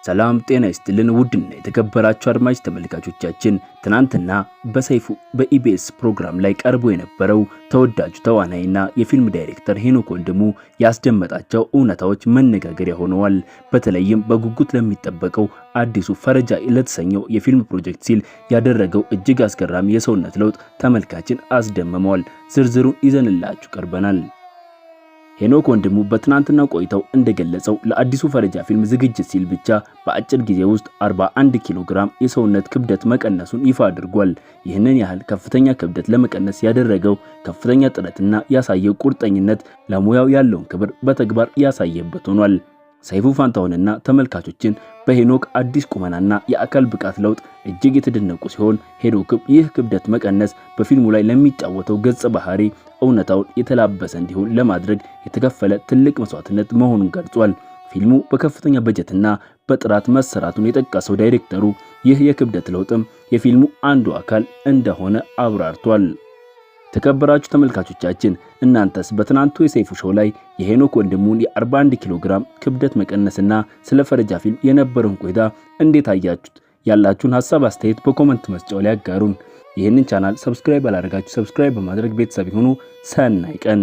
ሰላም ጤና ይስጥልን ውድና የተከበራችሁ አድማጭ ተመልካቾቻችን፣ ትናንትና በሰይፉ በኢቢኤስ ፕሮግራም ላይ ቀርቦ የነበረው ተወዳጁ ተዋናይና የፊልም ዳይሬክተር ሄኖክ ወንድሙ ያስደመጣቸው እውነታዎች መነጋገሪያ ሆነዋል። በተለይም በጉጉት ለሚጠበቀው አዲሱ ፈረጃ ለተሰኘው የፊልም ፕሮጀክት ሲል ያደረገው እጅግ አስገራሚ የሰውነት ለውጥ ተመልካችን አስደምመዋል። ዝርዝሩን ይዘንላችሁ ቀርበናል። ሄኖክ ወንድሙ በትናንትናው ቆይታው እንደገለጸው ለአዲሱ ፈረጃ ፊልም ዝግጅት ሲል ብቻ በአጭር ጊዜ ውስጥ 41 ኪሎ ግራም የሰውነት ክብደት መቀነሱን ይፋ አድርጓል። ይህንን ያህል ከፍተኛ ክብደት ለመቀነስ ያደረገው ከፍተኛ ጥረትና ያሳየው ቁርጠኝነት ለሙያው ያለውን ክብር በተግባር ያሳየበት ሆኗል። ሰይፉ ፋንታሁንና ተመልካቾችን በሄኖክ አዲስ ቁመናና የአካል ብቃት ለውጥ እጅግ የተደነቁ ሲሆን፣ ሄኖክም ይህ ክብደት መቀነስ በፊልሙ ላይ ለሚጫወተው ገጸ ባህሪ እውነታውን የተላበሰ እንዲሆን ለማድረግ የተከፈለ ትልቅ መስዋዕትነት መሆኑን ገልጿል። ፊልሙ በከፍተኛ በጀትና በጥራት መሰራቱን የጠቀሰው ዳይሬክተሩ ይህ የክብደት ለውጥም የፊልሙ አንዱ አካል እንደሆነ አብራርቷል። የተከበራችሁ ተመልካቾቻችን፣ እናንተስ በትናንቱ የሰይፉ show ላይ የሄኖክ ወንድሙን የ41 ኪሎ ግራም ክብደት መቀነስና ስለ ፈረጃ ፊልም የነበረውን ቆይታ እንዴት አያችሁት? ያላችሁን ሀሳብ አስተያየት በ comment መስጫው ላይ ያጋሩን። ይህንን ቻናል subscribe ያላደረጋችሁ subscribe በማድረግ ቤተሰብ ይሁኑ። ሰናይ ቀን።